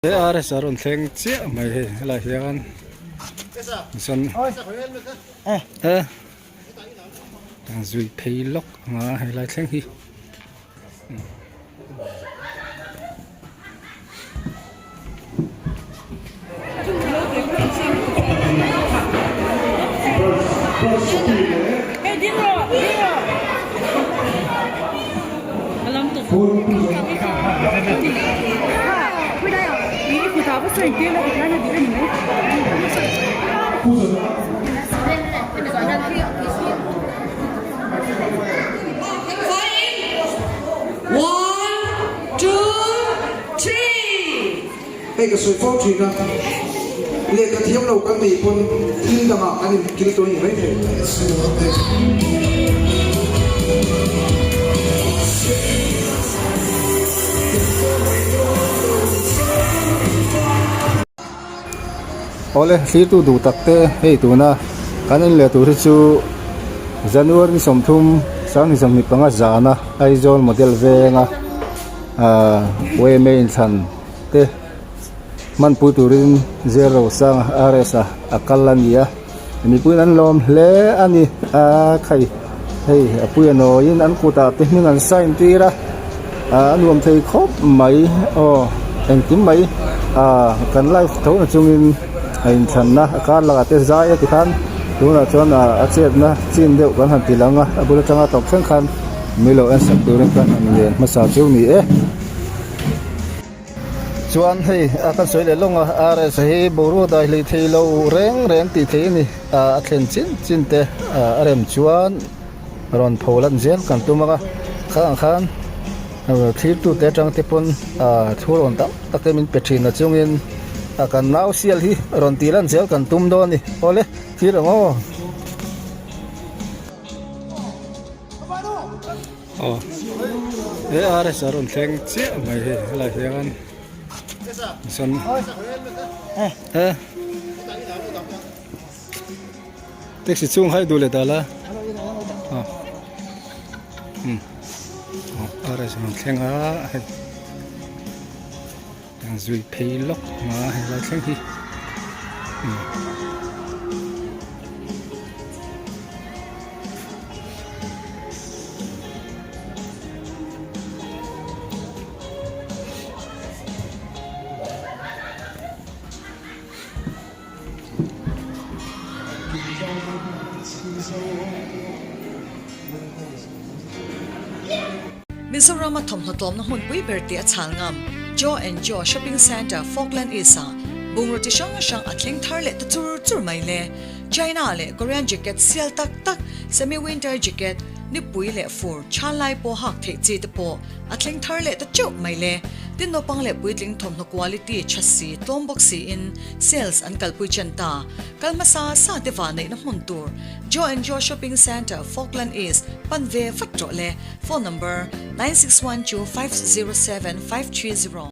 He RS a rawn thleng chiah mai hei helai hian chuan e zui phei lawk anga helai thleng hi. Hei ka sawi fo thin a, lehkha thiam lo kan nih pawn thil dangah kan inkil tawi ni maithei. Awle thlir tu duh tak te hei tuna kan en leh tur hi chu January ni 30 2025 zana Aizawl model venga ahh yma inthlan te hmanpui turin zero sanga RS a a kal a ni a mipuiin an lawm hle a ni a khai hei a pui a nawiin an kutah te hming an sign tir a ah a nuam thei khawp mai aw engkim mai ah kan live tho na chungin a inthlanna a kar lakah te zai a tikhan tunah chuan ah a chetna chin deuh kan han ti lang a a bul atanga tawp thleng khan mi lo en sak turin kan han ngen hmasa chu ni e. Chuan hei a kan sawi leh lawng a RS hi boruak dai hlei thei lo reng reng tih theih a ni ah a thlen chin chin te ah a rem chuan rawn pho lan zel kan tum ang a khangah khan thlir tu te atang te pawn ah thu rawn tam tak te min pe thin a chungin ah kan nau sial hi rawn tih lan zel kan tum dawn a ni awle thlir ang aw. Aw he RS a rawn thleng chiah mai hei helai hian chuan he taxi chhung hai duh leh dal a aw um aw RS a rawn thleng a hei zui phei lawk a helai thleng hi um. Mizoram a thawmhnaw tlawmna hmunpui ber tih a chhal ngam Joe and Joe Shopping Centre Falkland East-ah bungraw chi hrang hrang a thleng thar leh ta chur chur mai le. China leh Korean jacket sial tak tak, semi winter jacket, nipui leh fur, chhan lai pawh hak theih chi te pawh a thleng thar leh ta teuh mai le. Tin naupang leh puitling thawmhnaw quality tha si, tlawm bawk siin sales an kalpui chen ta. Kal hmasa sa te vah neihna hmun tur Joe and Joe Shopping Centre, Falkland East, pan ve vat rawh le. Phone number, 9612 507 530.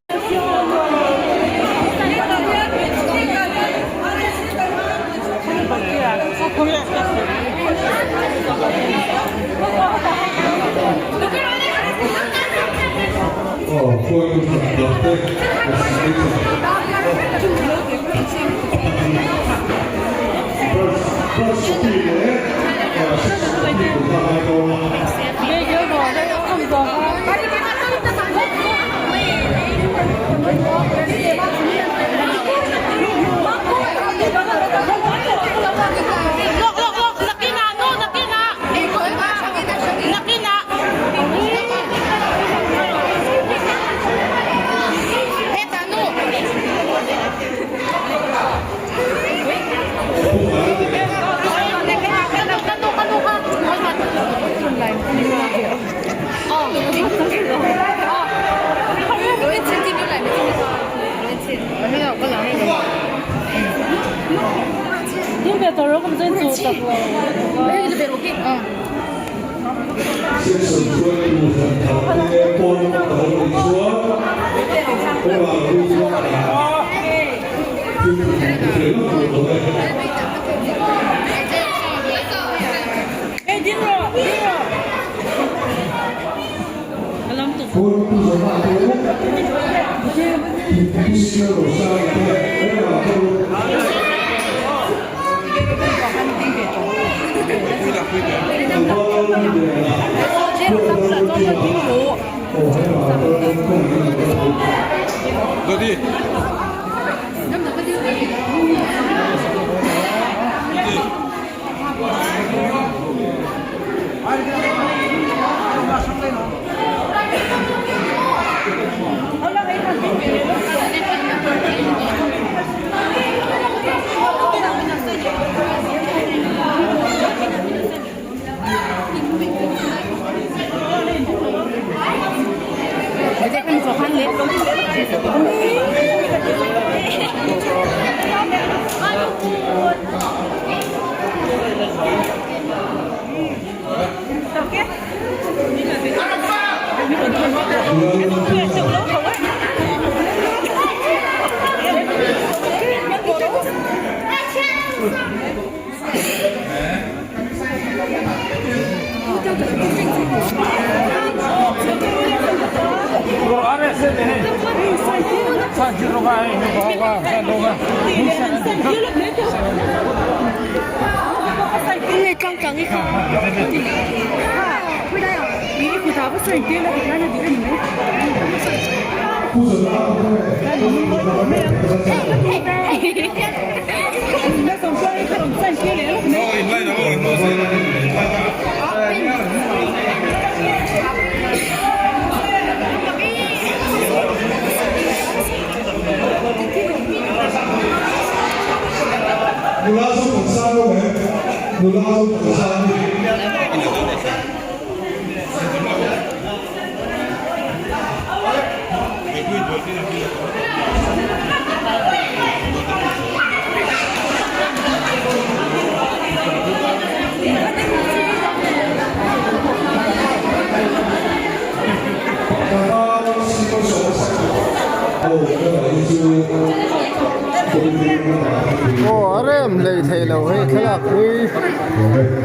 Aw a rem hlei thei lo hei thlalak pui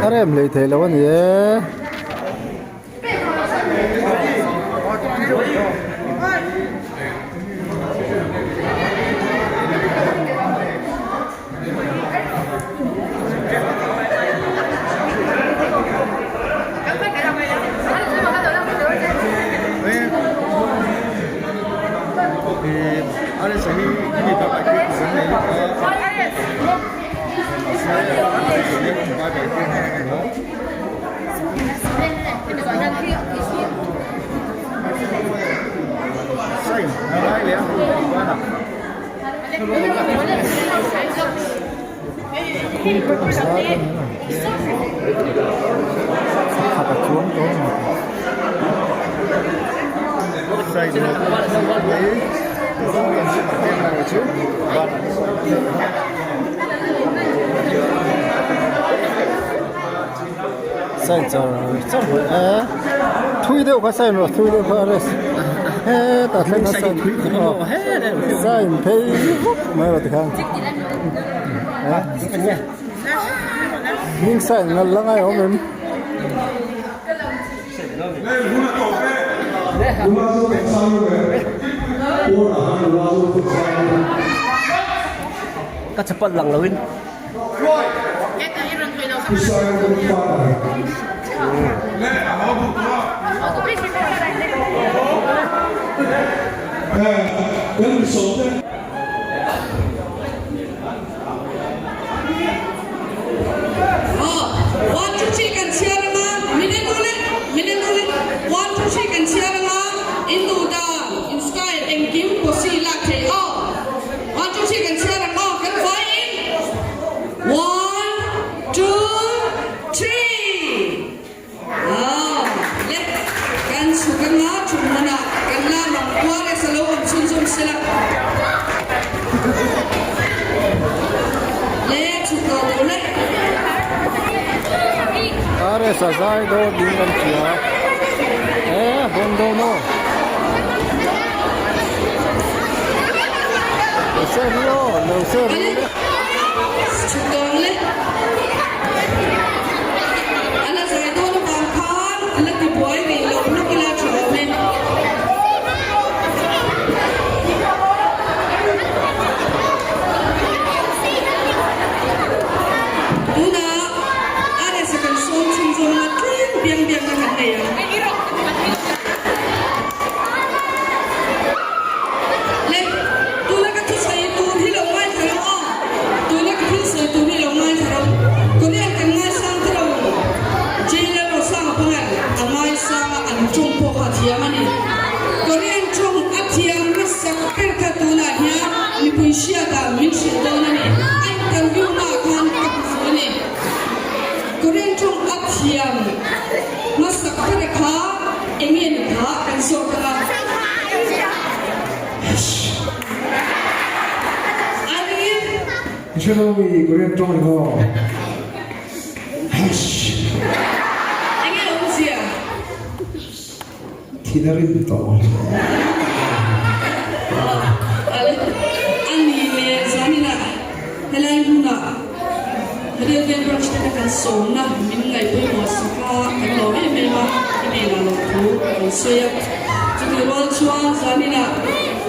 a rem hlei thei lo a ni e. Khat a chuang tawh a ni char char mai e thui deuh kha sign rawh thui deuh kha a rest hetah thleng a sign sign phei vuk mai rawh tikhan hming sign ngal la ngai awm em. Ka chapal lang lo in. One two three kan chhiar anga minute ule minute ule one two three kan chhiar anga in duh dan in style engkim posi lak theih aw one two three kan chhiar ang aw kan vai in one two three aw le kan chhuk anga thut hmunah kan la mak kual e sa lo awm chhunzawm sela le chhuk tawh tur le. RS a zai dawn ding kan hria e bon dawn aw lo ser ri aw lo ser ri le. Chhuk dawn le a la zai dawn avang khan la ti buai rih lo lawk ila tha awm e. I hre lo mi Korean tawng eng aw? Hash. Enge awmzia? Thin a rim tawh. A ni leh zaninah helai hmunah Model Veng Branch te kha kan sawmna min ngaihpawimawh sak a, kan lawm em em a, i hnenah loh thu kan sawi a. Chutih rual chuan zaninah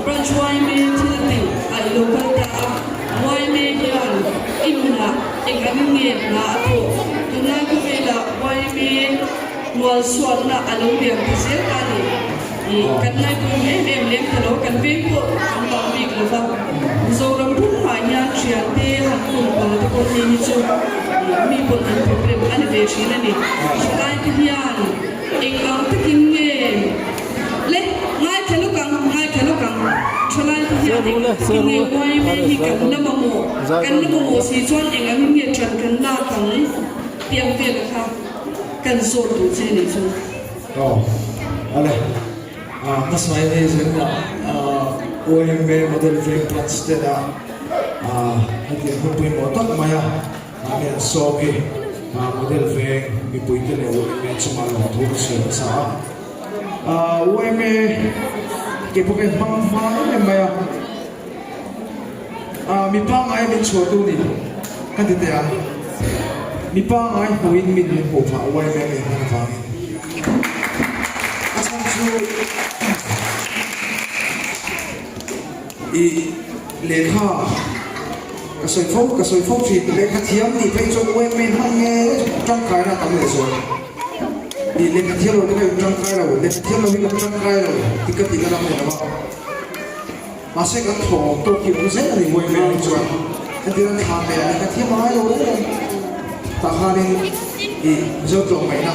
Branch yma thil tih a i lo kal ta a, yma hian i nunah eng angin nge hna a thawh? Tunlai khawvelah yma Mualsuatna a lo lian ta zel ta a ni. Ih, kan ngaipawimawh em em lem ta lo, kan veng pawh kan bang bik lo va. Mizoram pumah hian thiante han kum pal te pawh hei hi chu ih mi pawn an problem a ni ve thin a ni. Thalai te hian eng ang takin nge le ngaithla lawk ang, ngaithla lawk ang. Thalai te hian eng ang takin nge yma hi kan la mamawh, kan la mamawh si chuan eng angin nge ṭan kan lak ang tih ang vel kha. Kan zawt duh che nih chu. Aw ale ah hmasa in hei zen ah YMA model veng branch ten a ah hetiang hun pawimawh tak mai a ah mi an sawm hi ah model veng mipui te leh YMA chungah lawmthu ka sawi hmasa a ah YMA ke pawh hian hmang hma em em mai a Ah, mi pangngai min chhuah tu ni ka ti teh ang. Mi pangngai hmuhin min min hmuh phah uai mai mai hman avangin. A chhan chu i lehkha ka sawi fo ka sawi fo thin lehkha thiam nih phei chuan uai mai hman nge tangkaina a tam leh zual. I lehkha thiam lo te kha in tangkai lo, lehkha thiam lo hi kan tangkai lo tih ka tihna lam a ni lo a. Mahse kan thawm tawk hi awm zel a ni Huai Veng hi chuan entir an thlan leh a ni ka thiam a ngai lo reng reng tah khanin ih Mizo tlawmngaihna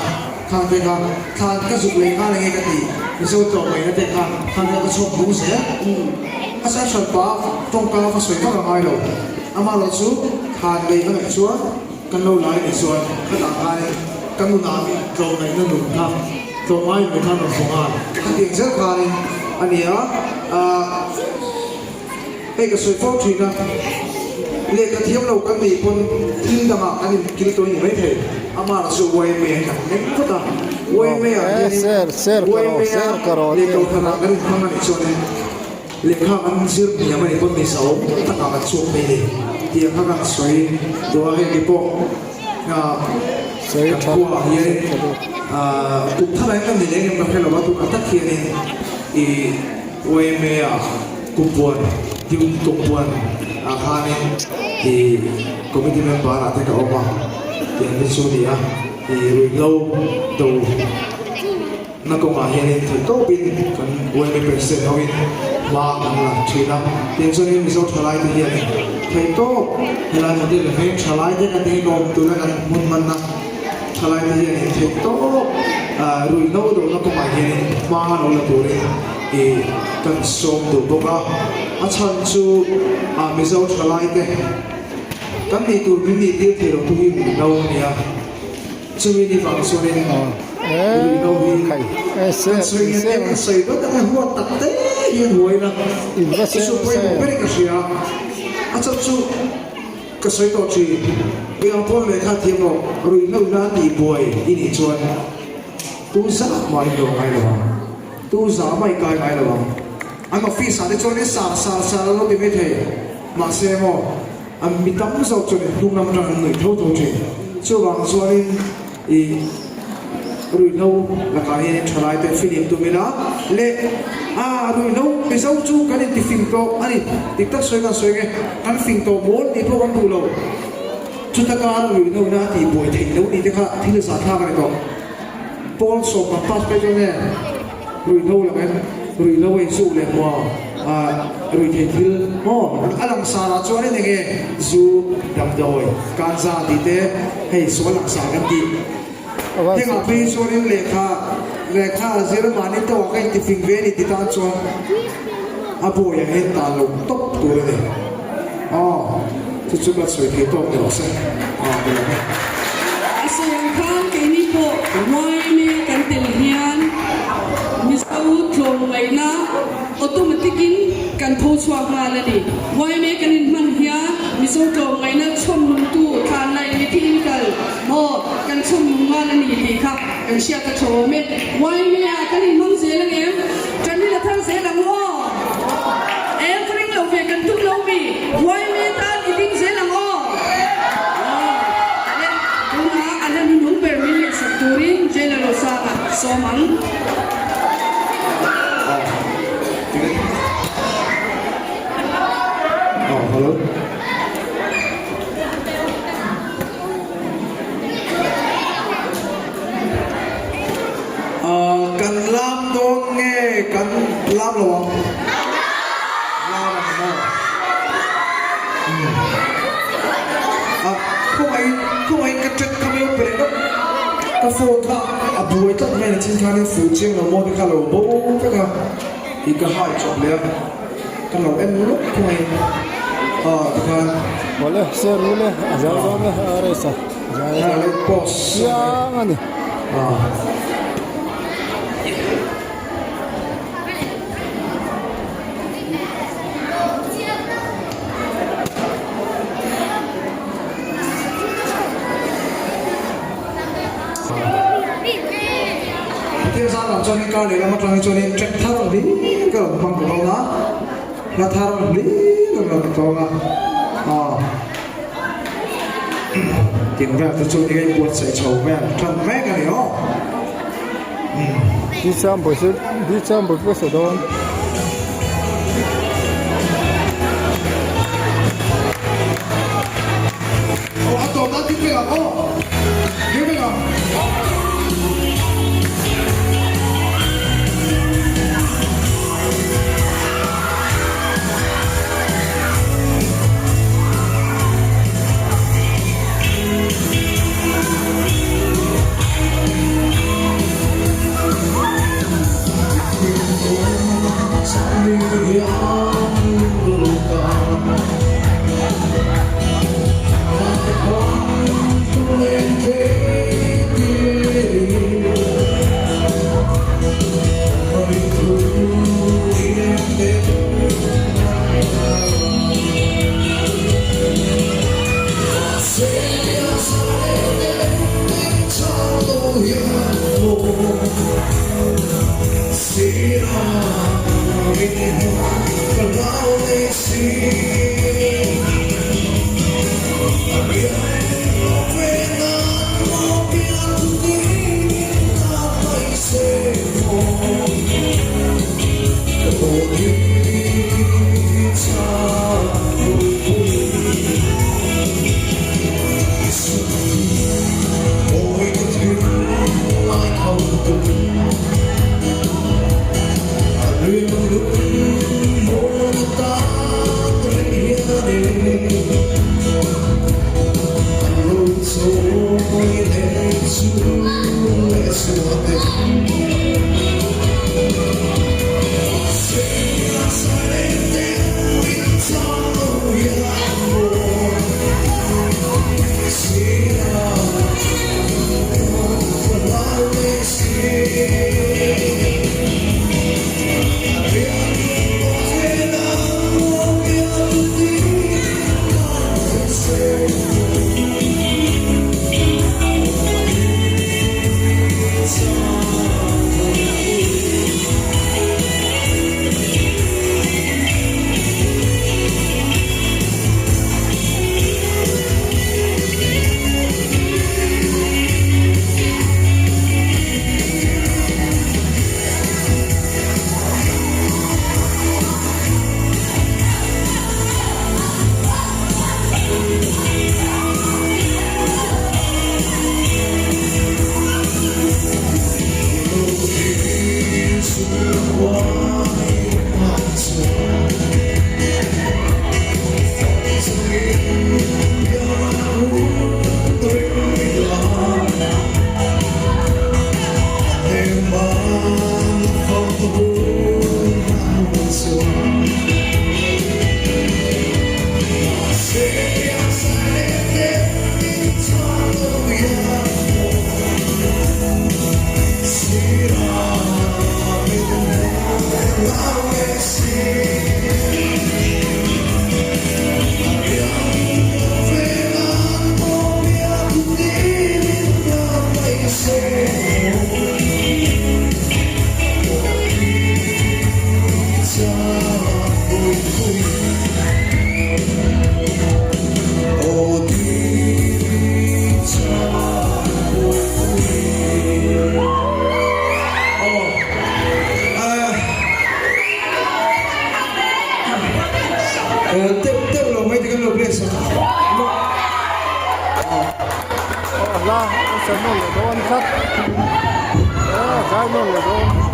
khan te kha thlan ka zuk leh nghal enge ka ti Mizo tlawmngaihna te kha khan kha ka chhuak bung zel a san hran pa tawngka va sawi vak a ngai lo amaherawh chu thlan lei ka ngaih chuan kan lo lai nih chuan khatah khanin ka nunah tlawmngaihna nun kha tlawmngai nun kha a rawn hmu nghal khatiang zel khanin a ni a ahh hei ka sawi fo thin a lehkha thiam lo kan nih pawn thil dangah kan in kil tawi ni maithei amah chu yma hi kan meng phawt a yma ah hianin yma a lehkha thanah kan in hmang a nih chuanin Lehkha kan zir hniam a nih pawn mizo takah kan chhuak mai ni tih ang kha kan sawi duh a, hei pawh kan khuaah hian kum thar ah hian kan ni leh engem ka hre lo a, tunah tak hianin ih yma ah kumpuan duty kumpuan ah khanin ih committee member ah te ka awm a tih ang te chu a ni a, ih ruihhlo do. Na kawngah hianin theih tawpin kan yma President hoin hma kan la thin a, tiang chuanin Mizo thalaite hianin theih tawp helai model veng thalaite kan ti lawm tuna kan hmun hmanna thalaite hianin theih tawp ruihhlo dohna kawngah hianin hma lo la turin ih kan sawm duh bawk a, a chhan chu Mizo thalaite kan nih tur min nih tir thei lo tu hi ruihhlo a ni a. Chumi ni vang chuanin ruihhlo hi kan sawi nge te kan sawi dawt ang e, huat tak te hian huai ila chu chu pawimawh ber in ka hria a, a chhan chu ka sawi tawh thin, eng ang pawn lehkha thiam rawh, ruihhlo ila tih buai i nih chuan tu zah mah in dawr ngai lo ang, tu zah mah i kai ngai lo ang, an office ah te chuan in sar sar sar a lo ti mai thei, mahse maw. An mi tam zawk chuan in hnung lam atang an nuih tho tho thin. Chuvang chuanin i ruihhlo lakah hianin thalai te filim tum ila leh a ruihhlo Mizo chu kan inti fing tawh a ni. Dik tak sawi kan sawi nge kan fing tawh mawl tih pawh kan duh lo. Chuta kara ruihhlo ina a tihbuai theih loh ni te kha thil zahthlak a ni tawh. Pawl sawm kan pass phei chuan nge ruihhlo langin ruihhlo a inzuk leh hmuh a, ruih theih thil maw a langsar ah chuanin enge zu damdawi kanza tih te hei sual langsar kan tih hengah phei chuanin lehkha lehkha zir mahni tawk ah ka intifing ve a ni ti tan chuan a bawiah hian tan lo tawp tur a ni aw chu chu ka sawi thei tawk ni rawh se aw ka lawm e. A sawi ang khan keini pawh yma kan tel hian Mizo tlawmngaihna automatic in kan tho chhuak nghal a ni. Yma kan inhman hian Mizo. Mizo tlawmngaihna chhawm nungtu thlan laih mithi in kal maw kan chhawm nung ngal a ni tih kha kan hriat a tha awm e. Yma ah kan inhmang zel ang em? Tan hi la thar zel ang u aw. Em ka ring lo ve kan tum lo mi? Yma tan i ding zel ang aw. Aw le tunah a la nunung ber min lehsak turin Jailer Rosanga sawm ang. Oh, hello. Uh, kan lam dawn nge kan lam lo ang? Lam ang maw? Hmm. Ah, khawngaih khawngaih ka check kha mai pe leh ka phone kha a buai tlat mai a chin khanin fuh chiang lo maw te kha lo bo vek a. I ka hai chawp leh a, ka lo en lawk thung a aw tikhan. Awle se rul e a zau dawn e a race a zai a leh post chiang a ni. Pathian zan lam chuanin kar lehlam atangin chuanin track thar hlir ka rawn hmang ta dawn a, hla thar hlir ka rawn ti dawn a, aw tiang vel te chu enge buatsaih chho vel tan mek a ni aw. Di cham pawisa dawn. Aw a tawp nan ding vek ang aw ding vek ang. Teuh teuh lo mai te kan lo play sak a. Hla an sa nawn leh dawn tlat. Aw zai nawn leh dawn.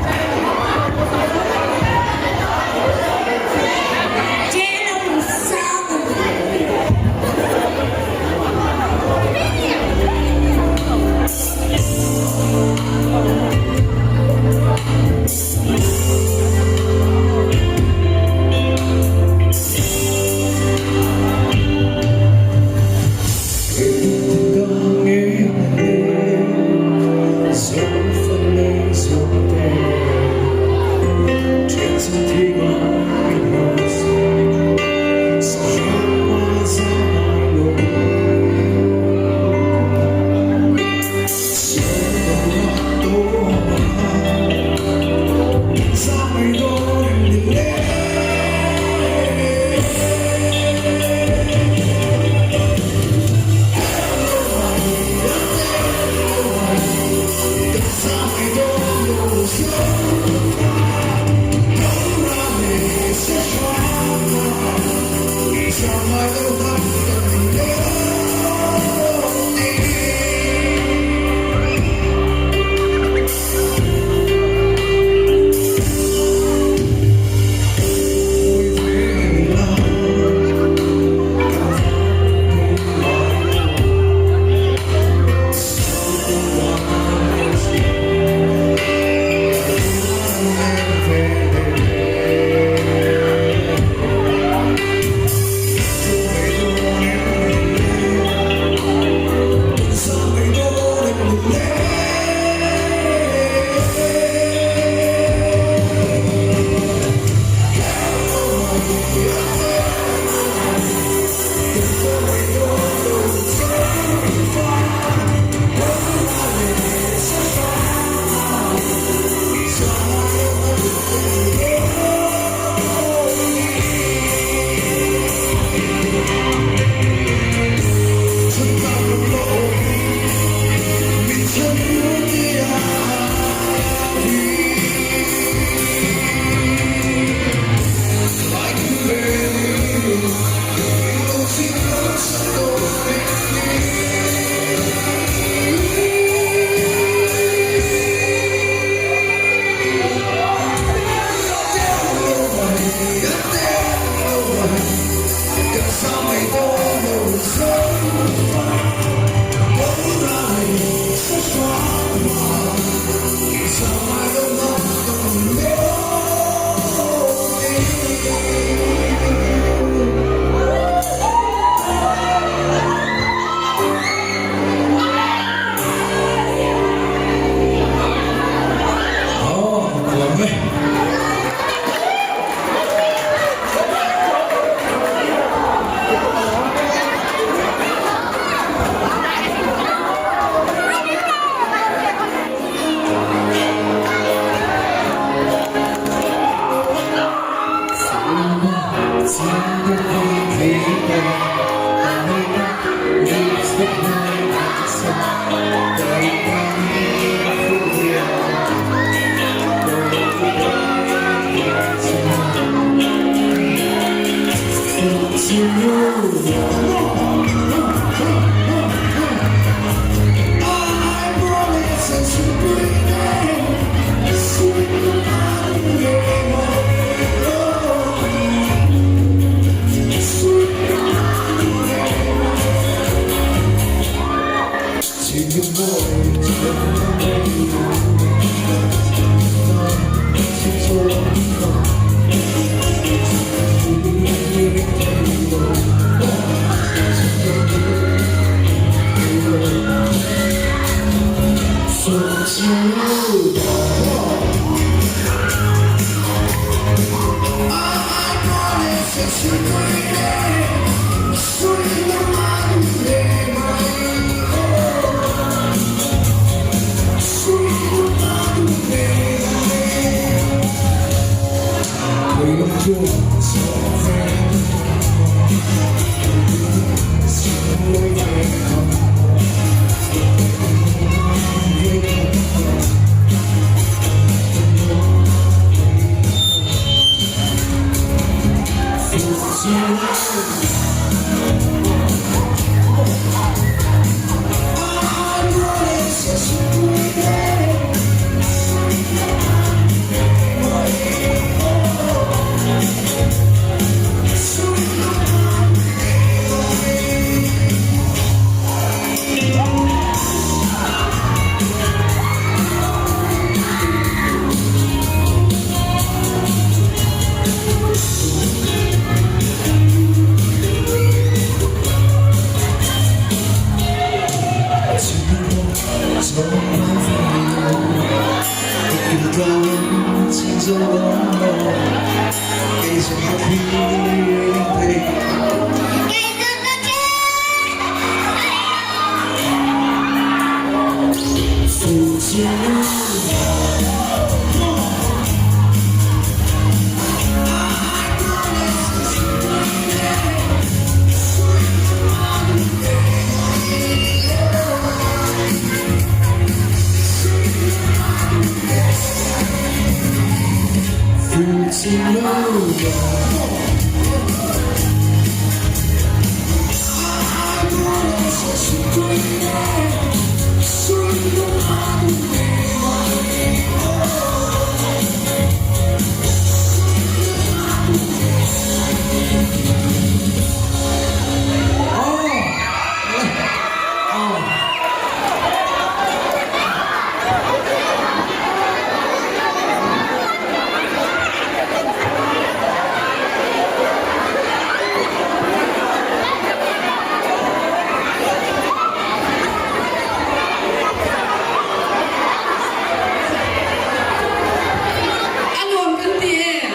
A nuam kan ti em?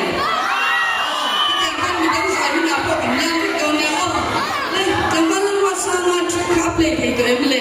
Khatiang khan midang zai hunah pawh kan lan vek dawn nia aw. Le, tlangval lam ruatsanga track kha a play thei tawh em le?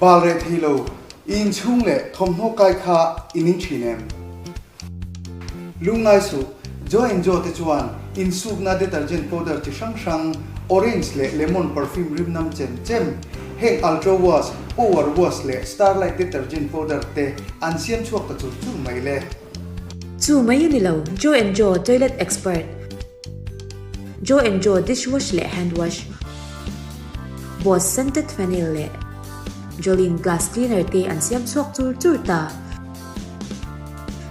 Bal reh thei lo, i inchhung leh thawmhnaw kai kha i ning thin em? Lungngai suh, Jo and Jo te chuan insukna detergent powder chi hrang hrang, orange leh lemon perfume rim nam chem chem, heng Ultra Wash, Power Wash leh Starlight detergent powder te an siam chhuak ta chur chur mai le. Chu mai a ni lo, Jo and Jo toilet expert, Jo and Jo dish wash leh hand wash, Boss scented phenyl leh Jolene glass cleaner te an siam chhuak chur chur ta.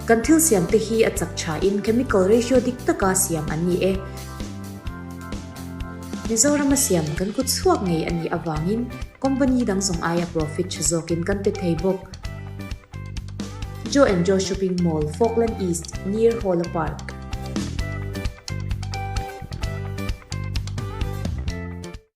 Kan thil siam te hi a chak tha in chemical ratio dik taka siam an ni e. Mizorama siam kan kut chhuak ngei a nih avangin company dang zawng aia profit tha zawkin kan pe thei bawk. Joe and Joe Shopping Mall, Falkland East, near Hawla Park.